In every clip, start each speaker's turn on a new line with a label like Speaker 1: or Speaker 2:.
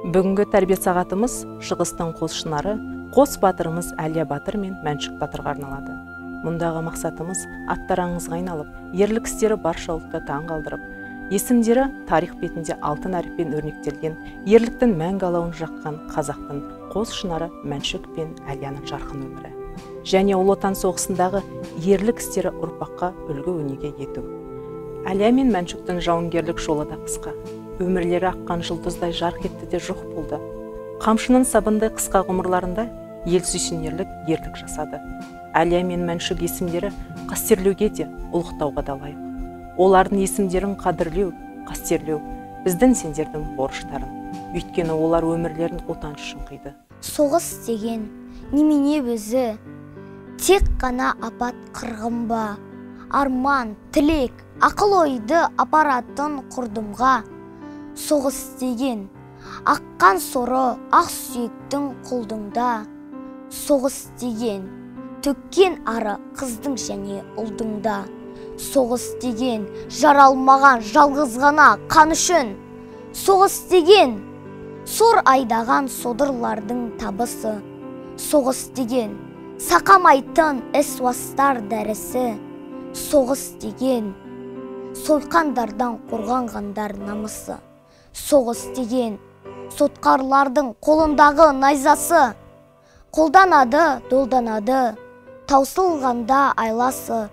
Speaker 1: Бүгінгі тәрбие сағатымыз Шығыстың қос шынары, қос батырымыз Әлия батыр мен Мәншүк батырға арналады. Мұндағы мақсатымыз аттары аңызға айналып, ерлік істері барша ұлтты таң қалдырып, есімдері тарих бетінде алтын әріппен өрнектелген, ерліктің мәңгі алауын жаққан қазақтың қос шынары Мәншүк пен Әлияның жарқын өмірі және Ұлы Отан соғысындағы ерлік істері ұрпаққа үлгі өнеге ету. Әлия мен Мәншүктің жауынгерлік жолы да қысқа. Өмірлері аққан жұлдыздай жарқ етті де жоқ болды. Қамшының сабындай қысқа ғұмырларында ел сүйсінерлік ерлік жасады. Әлия мен Мәншүк есімдері қастерлеуге де, ұлықтауға да лайық. Олардың есімдерін қадірлеу, қастерлеу біздің сендердің борыштарың. Өйткені олар өмірлерін Отан үшін қиды.
Speaker 2: Соғыс деген немене өзі? Тек қана апат қырғын ба? Арман, тілек, ақыл ойды апаратын құрдымға. Соғыс деген аққан соры ақ сүйектің құлдыңда. Соғыс деген төккен ары қыздың және ұлдыңда. Соғыс деген жаралмаған жалғыз ғана қан үшін. Соғыс деген сор айдаған содырлардың табысы. Соғыс деген сақамайтын эсуастар дәрісі. Соғыс деген сойқандардан қорғанғандар намысы. Соғыс деген сотқарлардың қолындағы найзасы. Қолданады, долданады, таусылғанда айласы.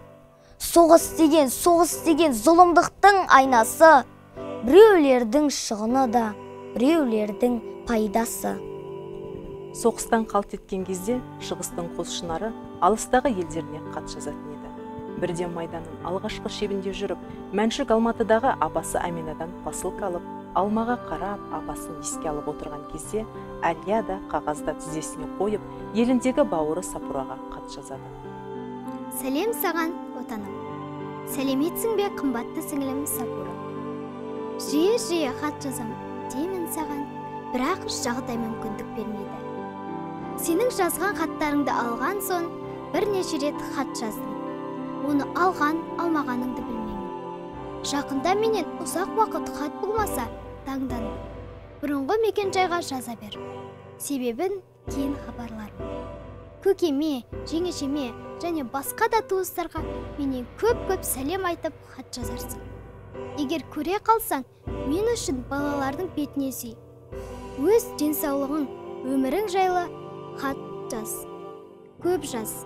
Speaker 2: Соғыс деген, соғыс деген зұлымдықтың айнасы. Біреулердің шығыны да, біреулердің пайдасы.
Speaker 1: Соғыстан қалт еткен кезде Шығыстың қос шынары алыстағы елдеріне хат жазатын еді. Бірден майданның алғашқы шебінде жүріп, Мәншүк Алматыдағы апасы Әминадан посылка алып, алмаға қарап, апасын еске алып отырған кезде, Әлия да қағазда тізесіне қойып, еліндегі бауыры Сапураға хат жазады.
Speaker 3: Сәлем саған, отаным. Сәлеметсің бе, қымбатты сіңілім Сапура. Жиі-жиі хат жазам деймін саған, бірақ жағдай мүмкіндік бермейді. Сенің жазған хаттарыңды алған соң бірнеше рет хат жаздым. Оны алған, алмағаныңды білмеймін. Жақында менен ұзақ уақыт хат болмаса, таңдан. Бұрынғы мекен-жайға жаза бер. Себебін кейін хабарлармын. Көкеме, жеңешеме және басқа да туыстарға менен көп-көп сәлем айтып хат жазарсың. Егер көре қалсаң, мен үшін балалардың бетіне сүй. Өз денсаулығың, өмірің жайлы хат жаз. Көп жаз.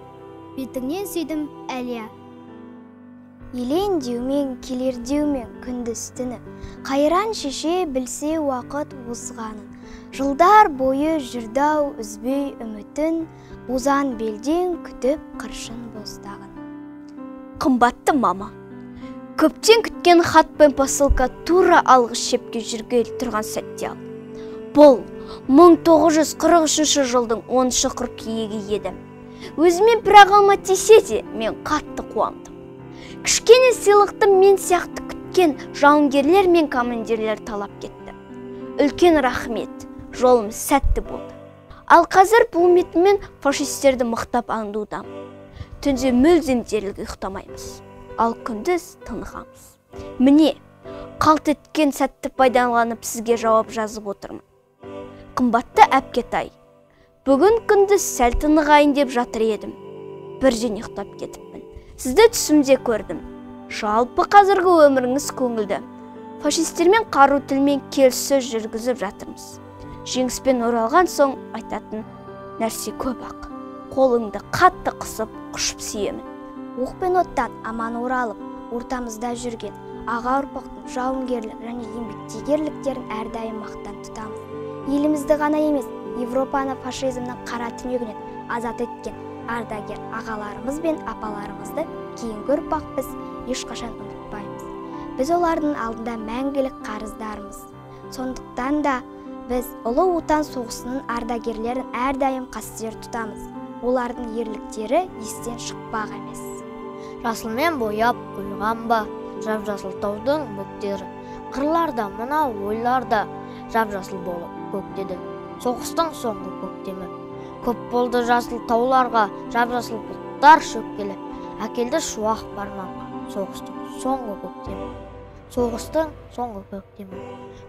Speaker 3: Бетіңнен сүйдім, Әлия.
Speaker 4: Елен деумен, келер деумен күндіз түні. Қайран шеше білсе уақыт озғанын. Жылдар бойы жүрді-ау үзбей үмітін, бозан белден күтіп қыршын боздағын.
Speaker 5: Қымбатты мама, көптен күткен хат пен посылка тура алғы шепке жүргелі тұрған сәтте алды. Бұл 1943 жылдың 10 қыркүйегі еді. Өзіме бірақ алма тисе де, мен қатты қуандым. Кішкене сыйлықты мен сияқты күткен жауынгерлер мен командирлер талап кетті. Үлкен рахмет, жолым сәтті болды. Ал қазір пулеметіммен фашистерді мықтап аңдудамын. Түнде мүлдем дерлік ұйықтамаймыз, ал күндіз тынығамыз. Міне, қалт еткен сәтті пайдаланып сізге жауап жазып отырмын. Қымбатты әпкетай, бүгін күндіз сәл тынығайын деп жатыр едім. Бірден ұйықтап кетіппін. Сізді түсімде көрдім. Жалпы қазіргі өміріңіз көңілді. Фашистермен қару тілмен келіссөз жүргізіп жатырмыз. Жеңіспен оралған соң айтатын нәрсе көп-ақ. Қолыңды қатты қысып, құшып сүйемін.
Speaker 4: Оқ пен оттан аман оралып, ортамызда жүрген аға ұрпақтың жауынгерлік және еңбектегерліктерін әрдайым мақтан тұтамыз. Елімізді ғана емес, Европаны фашизмнің қара түнегінен азат еткен ардагер ағаларымыз бен апаларымызды кейінгі ұрпақ біз ешқашан ұмытпаймыз. Біз олардың алдында мәңгілік қарыздармыз. Сондықтан да біз Ұлы Отан соғысының ардагерлерін әрдайым қастер тұтамыз. Олардың ерліктері естен шықпақ емес.
Speaker 6: Жасылмен бояп қойған ба, жап-жасыл таудың бөктері, қырларда мына ойларда жап-жасыл болып көктеді. Соғыстың соңғы көктемі. Көп болды жасыл тауларға, жап-жасыл бұлттар шөккелі, әкелді шуақ барманға, соғыстың соңғы көктемі. Соғыстың соңғы көктемі.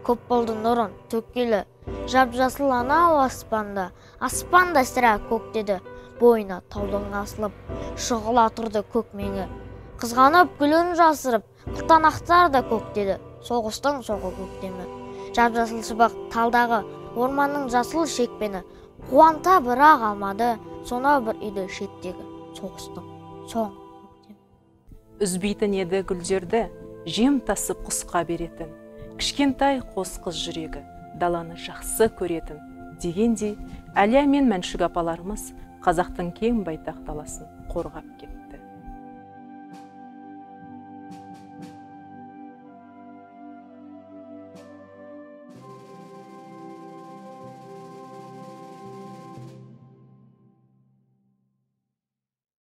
Speaker 6: Көп болды нұрын төккелі, жап-жасыл анау аспанда, аспанда сірә көктеді, бойына таудың асылып, шұғыла тұрды көк меңі. Қызғанып гүлін жасырып, қылтанақтар да көктеді, соғыстың соңғы көктемі. Жап-жасыл шыбық талдағы, орманның жасыл шекпені, қуанта бірақ алмады, сонау бір үйді шеттегі, соғыстың соңғы көктемі.
Speaker 1: Үзбейтін еді гүлдерді, жем тасып құсқа беретін, кішкентай қос қыз жүрегі даланы жақсы көретін дегендей, Әлия мен Мәншүк апаларымыз қазақтың кең байтақ даласын қорғап кетті.